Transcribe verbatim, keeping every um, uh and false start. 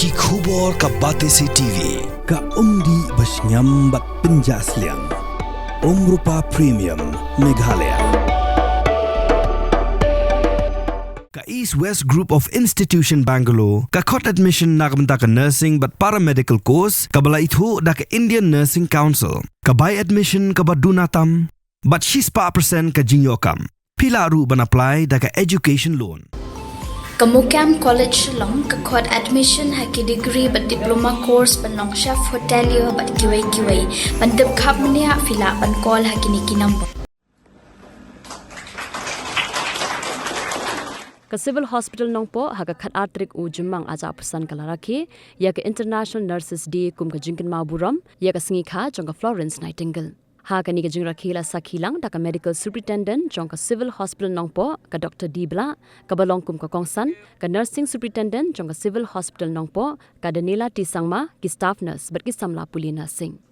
Ki khubor ka Batesi T V, ka umdih ba shngiam bad pynjah sliang. Umrupa Premium, Meghalaya. Ka East West Group of Institution Bangalore, ka khot admission na ka bynta ka nursing bad paramedical course, kaba la ithuh da ka Indian Nursing Council, ka bai admission kaba duna tam, bad shispah percent ka jingïoh kam. Phi lah ruh ban apply da ka education loan. Ka Mukam College Shillong ka khot admission ha ki degree bad diploma course ban long chef hotelier bad kiwei kiwei. Ban tip khapmniah phi lah ban call ha kine ki number. Ka Civil Hospital Nongpoh ha ka khatar tarik u Jymmang ar hajar arphew san ka la rakhe ïa ka International Nurses Day kum ka jingkynmaw burom ïa ka sngi kha jong ka Florence Nightingale. Ha kane ka jingrakhe la sakhi lang da ka Medical Superintendent jong ka Civil Hospital Nongpoh, ka Doctor D Blah, kaba long kum ka kongsan, ka Nursing Superintendent jong ka Civil Hospital Nongpoh, ka Daniela T Sangma, ki staff nurse bad ki samla pule nursing.